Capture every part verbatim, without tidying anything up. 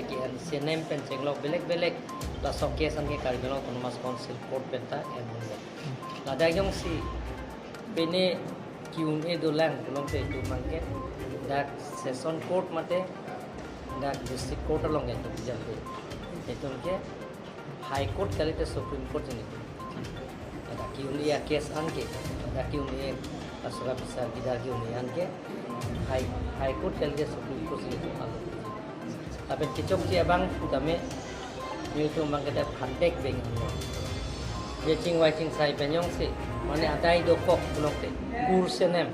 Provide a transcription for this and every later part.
K N C N M pen chenglok belek belek laso case an ke Karbi Anglong Autonomous Council Court pen ta en hunlo. Ladak jongsi pine ke-un-e dolang pulote itum abang ke dak Session Court mate dak District Court along ke itum jam de. Itum ke High Court kalite Supreme Court jini. Ladak ke-un-e a-case an ke, ladak ke-un-e, asura besar gidar ke-un-e an ke High, High Court kalite Supreme Court jini alo. Lapen kechokche abang tame nelitum abang ke dak phatek beng anlo. Je chingvai chingsai pen jongsi, mane adai dokok pulote, kur senem.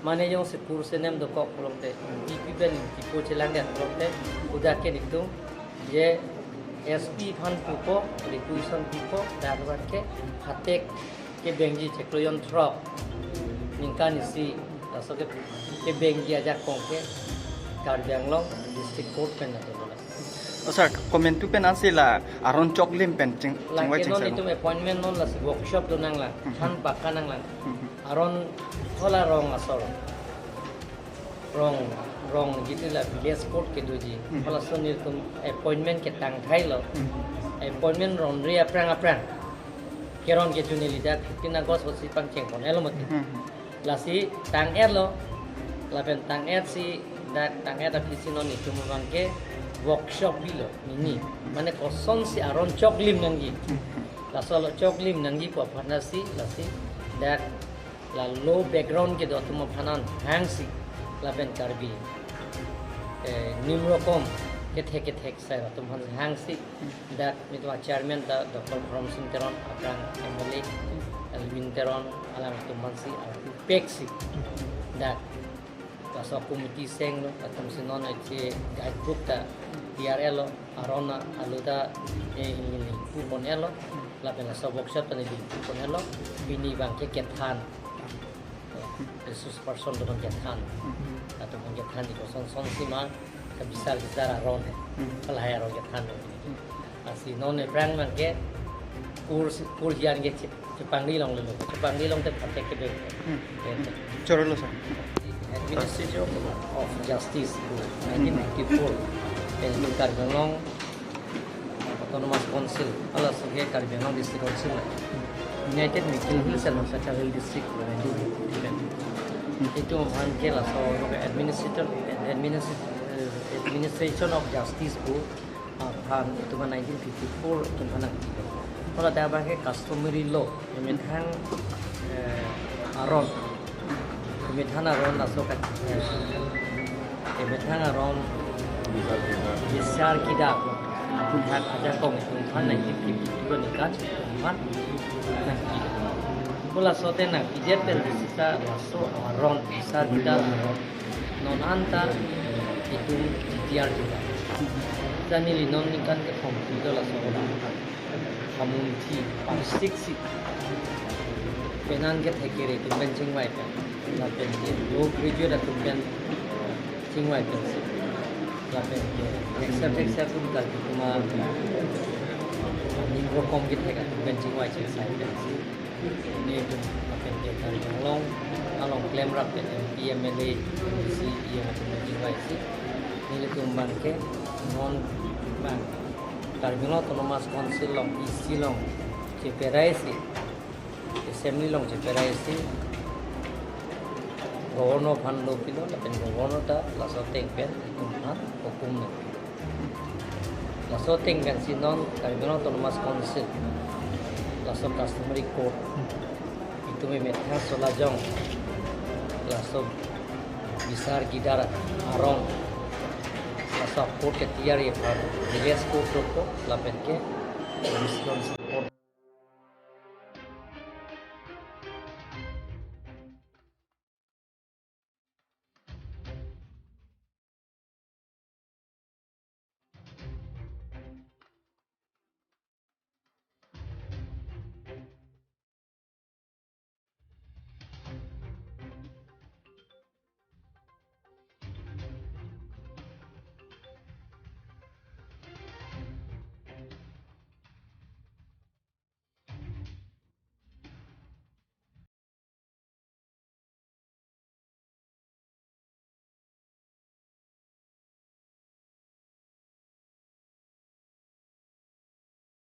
Mane jongsi kur senem dokok pulote, D P pen kipu chelang det pulote, ladak ke nelitum je S P aphan pupo, requisition pipo, dak abang ke phatek kebengji chiklo jon throk ningkan isi, laso ke kebengji ajakong ke Karbi Anglong District Court pen atum bola. Oh, sir, komantu pen ansi la aron choklim pen ching, chingvai lake non chingsai itum appointment non lasi workshop do nanglang, Hmm. than pakka nanglang. Hmm. Aron thola rong asor. Rong, rong jitu la village court kedoji. Hmm. Halason itum appointment ketang thailo. Hmm. Appointment ronri aphrang aphrang. Keron ke June lida fifteen August hosi pangcheng pon elo mati. Hmm. Lasi tang-etlo, lapen tang-etsi, dak tang-et aphisi non itum abang ke workshop bilo, nini. Mane kosonsi aron choklim nangji. Laso lo choklim nangji pu aphan lasi, lasi dak la law background kedo atum aphan an hangsi, lapen Karbi, eh, nimrokom kethek kethek sai atum aphan hangsi, dak nelitum a-chairman ta Doctor Khorom Sing Teron, aphrang M L A Elwin Teron, alanglitum aphansi arpu peksi. Dak laso committee senglo, latumsi non ache guidebook ta T R L lo, aron alo ta, eh, neli pu pon-etlo, lapen laso workshop ta neli pu pon-etlo, pini abang ke kethan. Resource person atum aphan kethan. Atum aphan kethan di kosonsonsi ma kabisar bisar aron he. Hmm. Lahai aron kethan. Lasi non aphrang abang ke kur, kur jian ke chep-, chepangri longlelo. Chepangri longte phatek kebeng. Hmm. Chorolo, sir. Administration of Justice, nineteen fifty-four. Pen Karbi Anglong Autonomous Council, halaso ke Karbi Anglong District Council la. United Mikir Hills and North Cachar Hill District la, itum aphan ke laso ke administrator, administ-, eh, administration of justice pu, ah, aphan itum nineteen fifty-four itum aphan nang. Hala dak abang ke customary law, emethang, eh, aron. Emethang aron laso ka, eh, emethang aron bisar kida aputhak ajakong itum aphan nineteen fifty-two aningkan itum aphan nangpi. Pu laso te nangpidet pen sita laso aron bisar kida aron non anta itum G T R juga. Jani li non ningkan kethom pu do laso aron. Hamunthi, pangsiksi. Penang kethek kere atum pen chingvai pen. Lapen ke low graduate atum pen chingvai pensi. Lapen ke except, except atum kali kuma nimrokom kethek atum pen chingvai chingsai pensi. Nelitum lapen ke Karbi Anglong along klemrap pen M P, M L A, M D C, E M atum pen chingvaisi. Nelitum abang ke non abang Karbi Anglong Autonomous Council along E C along cheperaisi, Assembly along cheperaisi, Governor aphan law pilo, lapen Governor ta laso ateng pen itum aphan hukum nangpi. Laso ateng pensi non Karbi Anglong Autonomous Council, laso customary court, itum emethang solajong, laso bisar kidar aron, laso court ke T R A aphan, village court dokok, lapen ke District Council court.